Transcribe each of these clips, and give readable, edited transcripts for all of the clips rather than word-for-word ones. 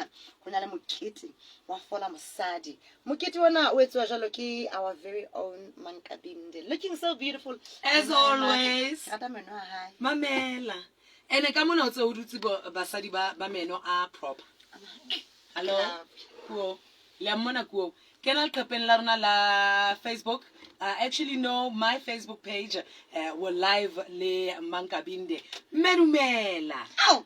mona ho na le mokete wa fola mosadi. Mokete ona o etsuwa jwalo ke our very own Mankabinde. Looking so beautiful. As always. Ke rata meno a hae. Mamela. Ene ka mona o tse o dutse basadi ba ba meno a proper. Hello. Kuo. Le a mmona kuo. Kena leqepheng la rona la Facebook. Actually no, my Facebook page we're live le Mankabinde. Mme dumela. Au.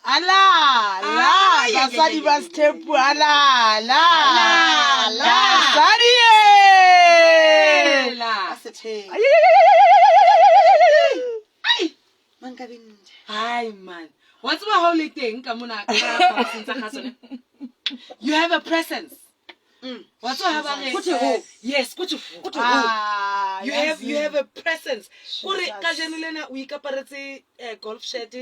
Ala, la, basadi ba sethepu, ala, la, la. Basadi ye. Dumela. Ka setheng. Mankabinde. Hi man. Wa tseba ha o le teng ka mona ka boxeng tsa kgaso You have a presence. Wa tseba ha ba re Kuthi ho. Yes, kuthi ho. Kuthi ho. Ah, You have a presence. Kore Jesus. kajeno lena o ikaparetse golf shirt,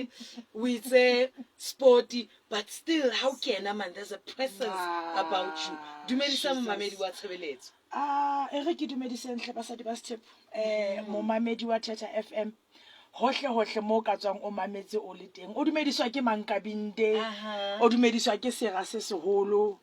o itse sporty, but still ha o kena man there's a presence Ah, about you. Dumedisa Jesus. momamedi wa tshebeletso. Ah, e re ke dumediseng hle basadi ba sethepu momamedi wa Thetha FM hohle hohle mo o ka tswang o mametse o le teng o dumediswa ke Mankabinde Aha. o dumediswa ke sera se seholo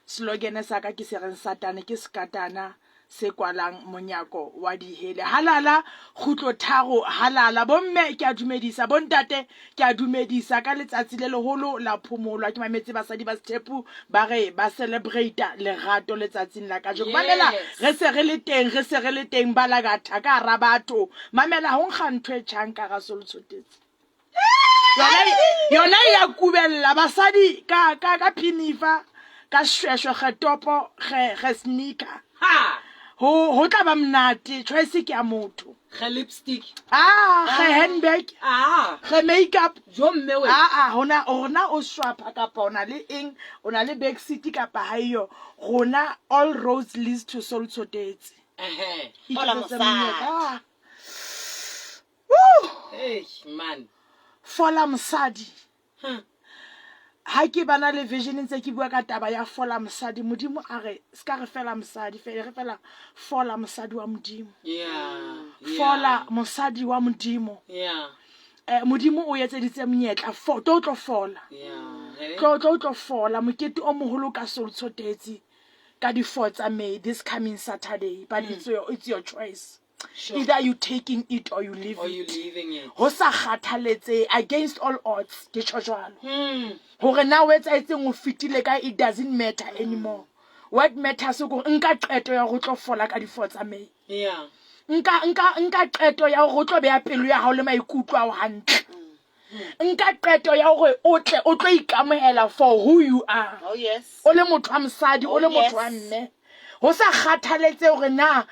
slogan sa ka ke se reng satane ke sekatana se kwalang monyako wa dihele halala kgutlo tharo halala bomme ke a dumedisa bontate ke a dumedisa ka letsatsi le leholo la phomolo ha ke mametse basadi ba sethepu ba re ba celebrata lerato letsatsing la kajeno mamela Yes. re se re le teng re se re le teng balakatha ka hara batho mamela ho nkga ntho e tjhang ka ga solotshotetse yona yona e ya kubella basadi ka ka ka phinifa ka shweshwe ge topo ge ge sneaker Ha. ho ho tla ba monate choice ke ya motho Ge lipstick. ah ge handbag Ah. ge makeup Jo mme we. aa hona rona o swapha kapa o na le eng o na le back seat kapa ha eyo rona all roads leads to Sol Tshotetse Ehe. Hola, Iketsetse mosadi. monyetla. Ah. Woo! Hey man. Fola mosadi Huh. ha ke bana le vision ntse ke bua ka taba ya fola mosadi modimo a re se ka re fela mosadi fela re fela fola mosadi wa modimo Yeah. Yeah. fola mosadi wa modimo Yeah. Modimo o etseditse monyetla fo tlo tlo fola Yeah. Hey. tlo tlo tlo fola mokete o moholo ka Sol Tshotetse ka di 4 tsa May this coming Saturday but it's your choice Sure. either you taking it or you leave Or you it leaving it. ho sa kgathaletse against all odds ke tjho jwalo Hmm. hore na o etsahetseng o fetile kae it doesn't matter anymore what matters ke hore nka qeto ya hore o tlo fola ka di 4 tsa May Yeah. nka nka nka qeto ya hore o tlo beha pelo ya hao le maikutlo ao hantle nka qeto ya hore o tle o tlo ikamohela for who you are Oh yes. o le motho wa mosadi o le Oh, motho wa yes. mme ho sa kgathaletse hore na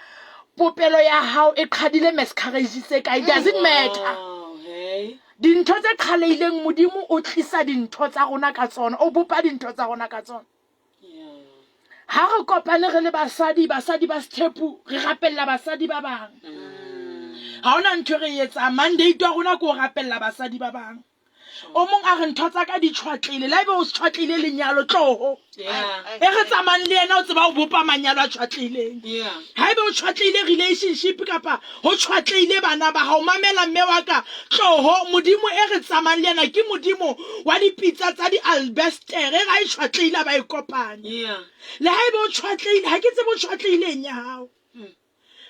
popelo ya hao e qhadile miscarriage tse kae it doesn't matter Wow, hey. dintho tse qhaleileng modimo o tlisa dintho tsa rona ka tsona o bopa dintho tsa rona ka tsona Yeah. ha re kopane re le basadi basadi ba sethepu re rapella basadi ba bang ha hona ntho e re e etsang mandate wa rona ke ho rapella basadi ba bang o mong a re ntho tsa ka di tjhwatlile le haebe o se tjhwatlile lenyalo tloho Yeah. e re tsamayang le yena o tseba ho bopa manyalo a tjhwatlileng Yeah. haebe o tjhwatlile relationship kapa ho tjhwatlile bana ba hao mamela mme wa ka tloho modimo e re tsamayang le yena ke modimo wa dipitsa tsa di-albestere ga e tjhwatlile ba e kopanya Yeah. le haebe o tjhwatlile ha ke tsebe o tjhwatlileng ya hao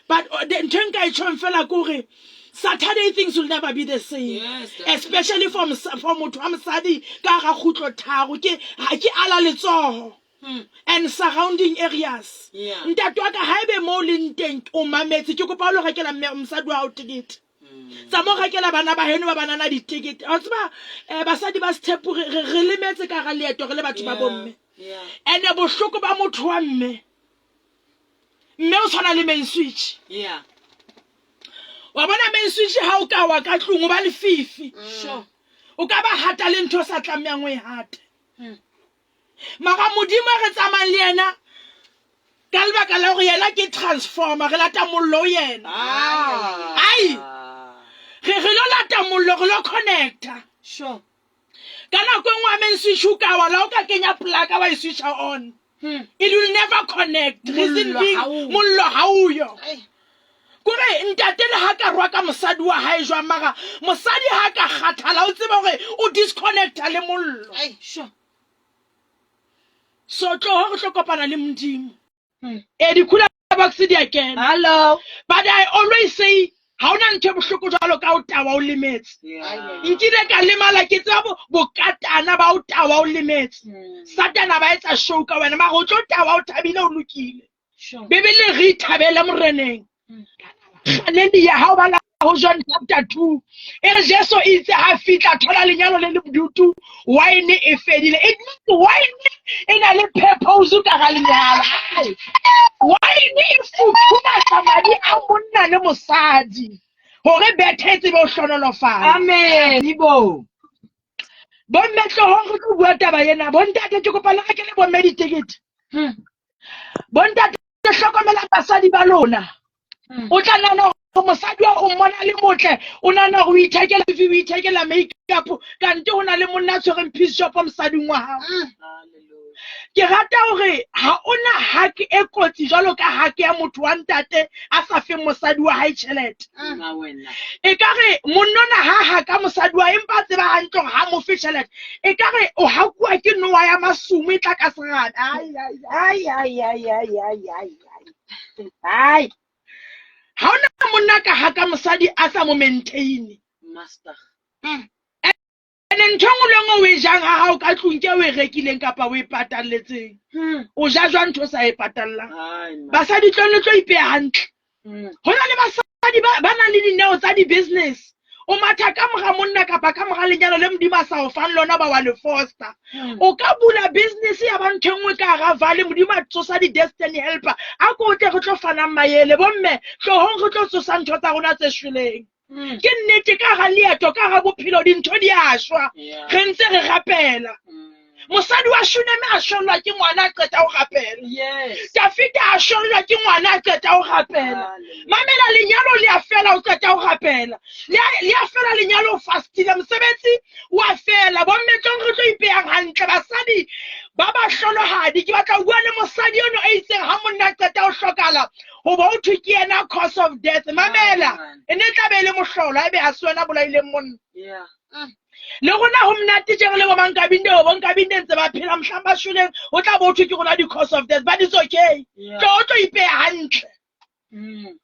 but ntho e nka e tjhong fela ke hore Saturday things will never be the same. Yes, definitely. Especially for motho wa mosadi ka ga kgutlo tharo ke ha ke ala letsoho and surrounding areas. Yeah. Ntate wa ka haebe mo o leng teng o mametse ke kopa o lo rekela mme mosadi wa hao ticket. Tsa mo rekela bana ba heno ba banana ditikete. Wa tseba basadi ba sethepu re lemetse ka hara leeto re le batho ba bomme. Yeah. Ene bohloko ba motho wa mme. Mme o tshwana le main switch. Yeah. Wa bona main switch ha o ka wa ka tlung o ba lefifi. Sure. O ka ba hata le ntho o sa tlamehang o e hate. Mara modimo e re tsamayang le yena ka lebaka la hore yena ke transformer re lata mollo ho yena. Ah. Ai. Re re lo lata mollo re lo connecta. Sure. Ka nako e nngwe ha main switch o ka wa la o ka kenya plug wa e switcha on. It will never connect. Reason Mollo being ha o. mollo ha o yo. Ai. Kore ntate le ha ka rwa ka mosadi wa hae jwang mara mosadi ha ka kgathala o tsebe hore o disconnecta le mollo. Sure. So tloho re tlo kopana le Modimo. E di-cooler box di a kena. Hello. But I always say ha ona ntho e bohloko jwalo ka o tawa o lemetse. Yeah. Nkile ka lemala ke tseba bokatana ba o tawa o lemetse. Satana ba etsa show ka wena mara o tlo tawa o thabile o lokile. Sure. Bibele re ithabele moreneng. Haleluya ha o bala ho John chapter 2 e re Jesu e itse ha fihla thola lenyalo le le bodutu wine e fedile. It means wine e na le purpose ka ga lenyalo. Wine e futhumatsa madi a monna le mosadi hore bethe e tsebe ho hlohonolofala. Amen. Ibo. Bomme tlohong re tlo bua taba ena. Bontate ke kopa le rekele bomme ditekete. Bontate hlokomelang basadi ba lona. O tla nahana hore mosadi wa o mmona le motle, o nahana hore o ithekela o ithekela makeup, kante ho na le monna a tshwereng peace shop mosading wa hao. Hallelujah. Ke rata hore ha ona hake e kotsi jwalo ka hake ya motho wa ntate a sa feng mosadi wa hae tjhelete. Na wena. Ekare monna ona ha haka mosadi wa empa a tseba hantle hore ha mo fe tjhelete. Ekare o hakuwa ke noha ya masumu e tla ka serame. Ai, ai, ai, ai, ai, ai, ai, ai, ai. Ai. Ha ona monna ka haka mosadi a sa mo maintain. Master. Ene ntho e nngwe le nngwe o e jang ha hao ka tlung ke o e rekileng kapa o e patalletseng. O ja jwang ntho o sa e patallang? Ai, ma. Basadi tlong le tlo ipeha hantle. Ho na le basadi ba nang le dineo tsa di-business. O matha ka mora monna kapa ka mora lenyalo le Modimo a sa o fang lona ba wa le foster. O ka bula business ya ba ntho e nngwe ka hara vale, Modimo a tsosa di-destiny helper. A ko tle re tlo fanang maele. Bomme, tlohong re tlo tsosa ntho tsa rona tse shweleng. Ke nnete ka hara leeto, ka hara bophelo dintho di a shwa. Re ntse re rapela. Mosadi wa Shuneme a shwellwa ke ngwana a qeta ho rapela. Yes. Dafida a shwellwa ke ngwana a qeta ho rapela. Mamela lenyalo le a fela o qeta ho rapela. Le a fela lenyalo o fastile, mosebetsi wa fela. Bomme tlong re tlo ipehang hantle basadi ba bahlolohadi. Ke batla ho bua le mosadi eno e itseng ha monna a qeta ho hlokahala ho bo ho thwe ke yena cause of death. Mamela, e ne tla be e le mohlolo haebe ha se wena bolaileng monna. Yeah. Le rona ho monate tje re le bo Mankabinde, bo Bonkabinde ntse ba phela mohlang ba shweleng, ho tla bo ho thwe ke rona di-cause of death, but it's okay. Yeah. Tlo o tlo ipeha hantle.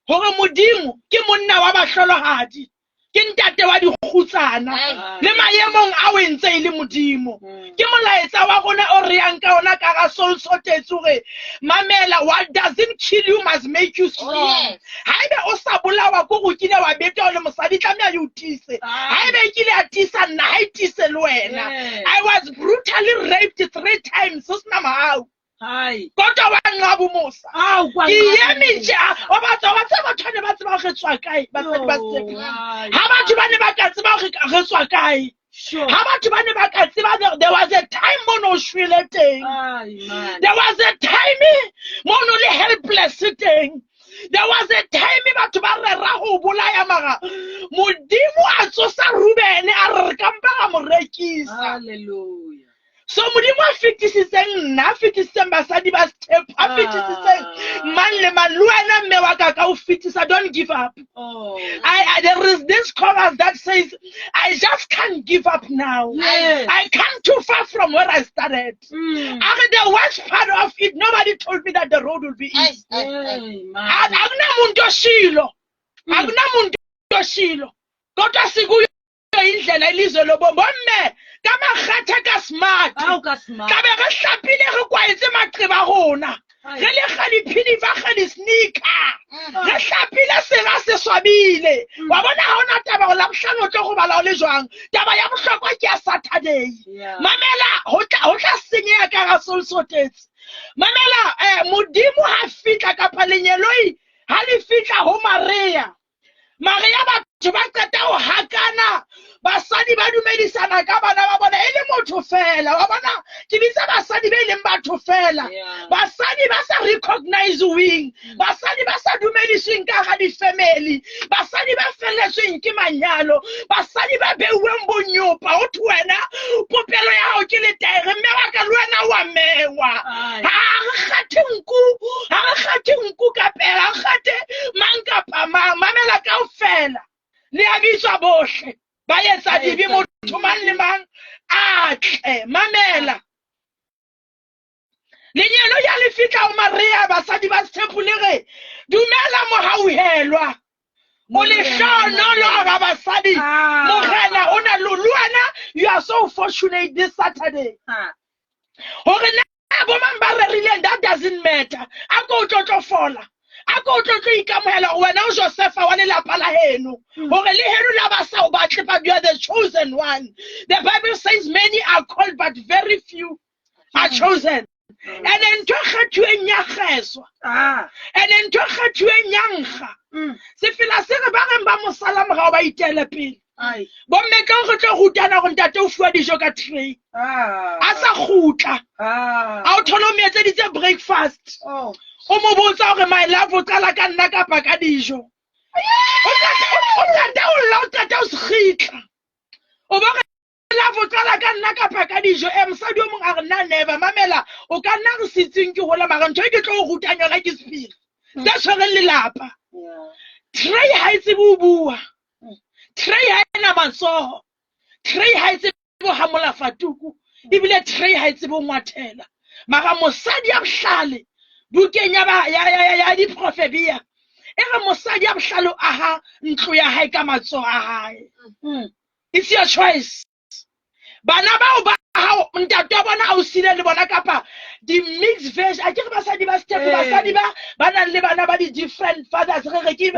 Hore Modimo ke monna wa bahlolohadi, ke ntate wa dikgutsana, le maemong ao e ntse e le Modimo. Ke molaetsa wa rona o re yang ka ona ka hara Soul Sorted hore mamela, what doesn't kill you must make you strong. Oh, yes. Haebe o sa bolawa ke hore o kile wa beta o le mosadi, tlameha e o tiise. Haebe e kile ya tiisa nna, ha e tiise le wena. Yes. I was brutally raped 3 times ho sena mohau. Hai. Kodwa wa nqaba umusa. Awu, kwa Ke nqaba eme umusa. nje, wa batla, wa tseba batho ba ne ba tseba hore re tswa kae, basadi ba Yo, Setepe. hai. Ha batho ba ne ba ka tseba hore re tswa kae. Sure. Ha batho ba ne ba ka tseba, there was a time mo no shwele teng. Ai, man. There was a time mo no le helpless teng. There was a time batho ba rera ho bolaya mara Modimo a tsosa Rubene a re re ka mpa ra mo rekisa. Hallelujah. So Modimo a fetisitseng nna, a fetisitseng basadi ba Setepe, a fetisitseng mang le mang, le wena mme wa ka ka o fetisa, don't give up. Oh. There is this chorus that says, I just can't give up now. Yes. I come too far from where I started. Are the worst part of it, nobody told me that the road will be easy. Hey, man. Akunamuntu oshilo. Akunamuntu oshilo. Kodwa sikuyo indlela ilizwe lobomi. Bomme, ka makgatha ka smart. Ao ka smart. Tlabe re hlapile re kwaetse maqeba a rona. Ai. Re le kgadiphidi fa kgadi sneaker. Re hlapile sera se swabile. Wa bona ha ona taba hore Labohlano o tlo robala o le jwang. Taba ya bohlokwa ke ya Saturday. Yeah. Mamela, ho tla senyeha ka hara Soul Sorted. Mamela, Modimo ha fihla kapa lengeloi ha le fihla ho Maria. Maria batho ba qeta ho hakana, basadi ba dumedisana ka bana ba bona e le motho fela. Wa bona, ke bitsa basadi be leng batho fela. Yeah. Basadi ba sa recognize-weng, basadi ba sa dumedisweng ka hara di-family, basadi ba felletsweng ke manyalo, basadi ba beuweng bonyopa. Ho thwe wena popelo ya hao ke letaere, mme wa ka le wena wa mewa. Ai. Ha re kgathe nku, ha re kgathe nku ka pela, ha re kgathe mang kapa mang. Ba bitswa bohle ba etsa dibe, motho mang le mang a tle. Mamela, lenyelo ya le fihla ho Maria, basadi ba Sethepu, le re dumela mohauhelwa, o lehlohonolo ba basadi, Morena o na le wena. You are so fortunate this Saturday. Hore na bo mang ba rerileng, that doesn't matter. A ko o tlo fola, a ko o tlo ikamohela hore wena o Josefa wa lelapa la heno, hore le heno la ba sa o batle, but you are the chosen one. The Bible says many are called but very few are chosen. And ntho e kgethuweng ya kgeswa, and ntho e kgethuweng ya nkga. Sefela se re ba reng ba mosala morao ba itele pele. Bomme, tlo re tlo rutana gore ntate o fuwa dijo ka tray a sa kgutla, a o thole o mo etseditse breakfast, o mo botsa hore, "My love, o qala ka nna kapa ka dijo?" O qeta o lla, o qeta o sekgitla, o ba re, "Love, o qala ka nna kapa ka dijo?" E mosadi o mong a re, "Nna never." Mamela, o ka nna re sitseng ke hola, mara ntho e ke tlo o rutang yona ke sephiri se tshwereng lelapa. Tray ha e tsebe ho bua, tray ha e na matsoho, tray ha e tsebe ho hamola fatuku, ebile tray ha e tsebe ho ngwathela. Mara mosadi ya bohlale, bukeng ya ba ya ya ya diprofebia e re mosadi ya bohlale o aha ntlo ya hae ka matsoho a hae. It's your choice. Bana bao ba hao, ntate wa bona a o sile le bona, kapa di-mix veg, a ke re basadi ba step, basadi ba nang le bana ba di-different fathers, re re ke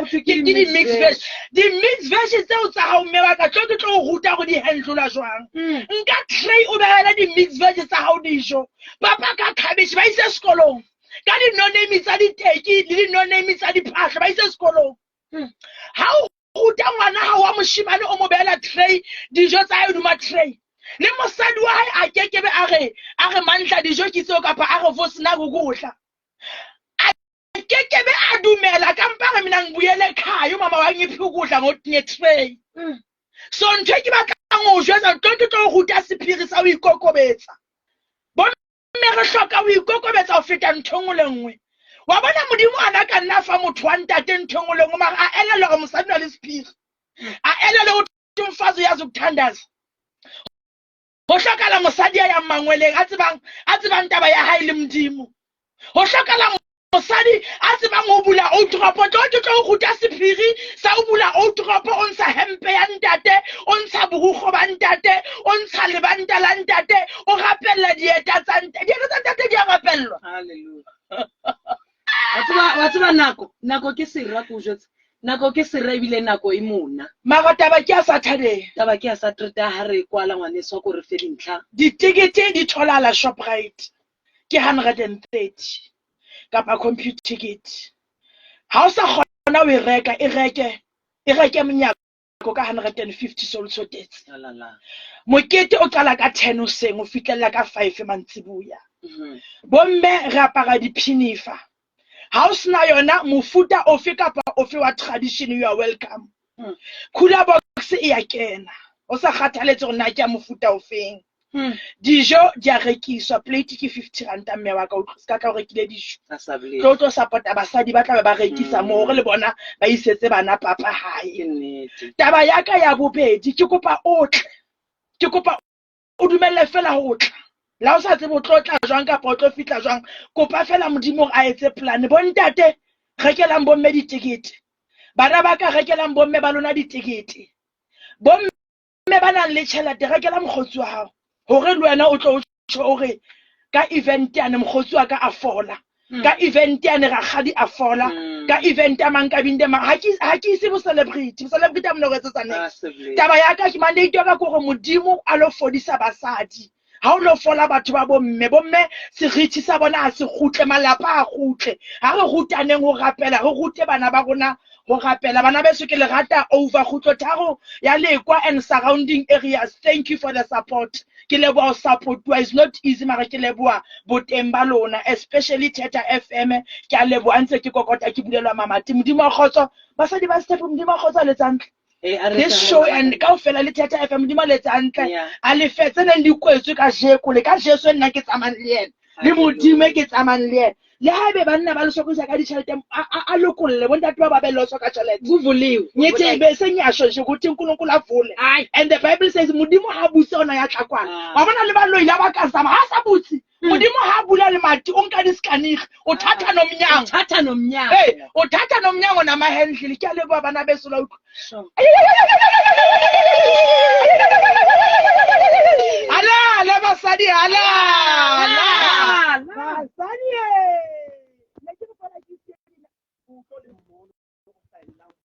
di-mix veg. Di-mix veg tseo tsa hao, mme wa ka, tlo ke tlo o ruta gore di handlola jwang. Nka tray, o behele di-mix veg tsa hao dijo, papa ka cabbage, ba ise sekolong ka dinonemi tsa diteki le dinonemi tsa diphahlo, ba ise sekolong. Ha o ruta ngwana hao wa moshimane, o mo behela tray, dijo tsa hae hodima tray, le mosadi wa hae a kekebe a re mantla dijo ke tseo, kapa a re vosina kukudla, a kekebe a dumela. Ka mpa re mina ngibuyele ekhaya, umama wangiphi ukudla nge-tray. So ntho e ke batlang ho o jwetsa, tlo ke tlo o ruta sephiri sa ho ikokobetsa. Bomme, re hloka ho ikokobetsa ho feta ntho e nngwe le nngwe. Wa bona, Modimo ana ka nna fa motho wa ntate ntho e nngwe le nngwe, mara a elelwa hore mosadi o na le sephiri, a elelwe ukuthi umfazi uyazi ukuthandaza. Ho hlokahala mosadi ya yang mangweleng, a tsebang taba ya hae le Modimo. Ho hlokahala mosadi a tsebang ho bula wardrobe. Tlo ke tlo o ruta sephiri sa ho bula wardrobe. O ntsha hempe ya ntate, o ntsha borukgo ba ntate, o ntsha lebanta la ntate, o rapella dieta tsa ntate. Dieta tsa ntate di a rapellwa. Hallelujah. Wa tseba nako ke sera, ke o jwetse, nako ke sera, ebile nako e mona. Mara taba ke ya Saturday. Taba ke ya Saturday. Ha re kwala, ngwaneso, ko re fe dintlha. Ditekete di tholahala Shoprite, ke 130 kapa Computicket. Ha o sa kgona ho e reka, e reke, e reke monyako ka 150, so le tshotetse. Alala. Mokete o qala ka 10 hoseng, o fihlella ka 5 mantsibuya. Bomme re apara diphinifa. Ha o sena yona, mofuta ofe kapa ofe wa tradition, you are welcome. Cooler box e ya kena, o sa kgathaletse hore na ke ya mofuta ofeng. Dijo di a rekiswa, plate ke 50 ranta. Mme wa ka, o ska tla o rekile dijo, A sa bolele. Tlo support-a basadi ba tlabe ba rekisa moo, hore le bona ba isetse bana papa hae. Ke nnete. Taba ya ka ya bobedi, ke kopa o tle, ke kopa o dumelle fela ho tla. La o sa tsebe o tlo tla jwang kapa o tlo fihla jwang, kopa fela Modimo hore a etse plan. Bontate, rekelang bomme ditekete. Bana ba ka, rekelang bomme ba lona ditekete. Bomme ba nang le tjhelete, rekela mokgotsi wa hao, hore le wena o tlo o tjho hore ka event yane mokgotsi wa ka a fola, ka event yane rakgadi a fola, ka event ya Mankabinde mang. Ha ke ise bo celebrity, bo celebrity a mona ho etsetsa A next. sa bolele. Taba ya ka ke mandate wa ka ke hore Modimo a lo fodisa basadi. Ha o lo fola batho ba bomme, bomme serithi sa bona ha se kgutle, malapa a kgutle. Ha re rutaneng ho rapela, re rute bana ba rona ho rapela. Bana beso, ke le rata over 3.3 ya Lekwa and surrounding areas. Thank you for the support. Ke leboha ho supportuwa, is not easy, mara ke leboha boteng ba lona, especially Theta FM. Ke a leboha, ntse ke kokota, ke bulelwa mamati. Modimo wa kgotso, basadi ba Step, Modimo wa kgotso a letse hantle. A re This show and kaofela le Theta FM, Modimo a letse hantle. A lefe tse neng di kwetswe ka jeko le ka Jesu. Nna ke tsamayang le yena, le Modimo e ke tsamayang le yena. Le haebe banna ba le sokodisa ka ditjhelete, a lokolle bontate ba ba be loso ka tjhelete. Kuvuliwe. Ngithi bese ngiyasho nje ukuthi uNkulunkulu avule. Hayi. And the Bible says Modimo ha butse ona ya tla kwana. Ah. Wa bona le baloi la ba ka zama ha sa butse. Modimo ha bula lemati o nka disikanigi, o thatha nomnyango. Thatha nomnyango. Hey, o thatha nomnyango nama-handle. Ke a leboha bana beso la utlwa. Sure. Halala basadi, halala.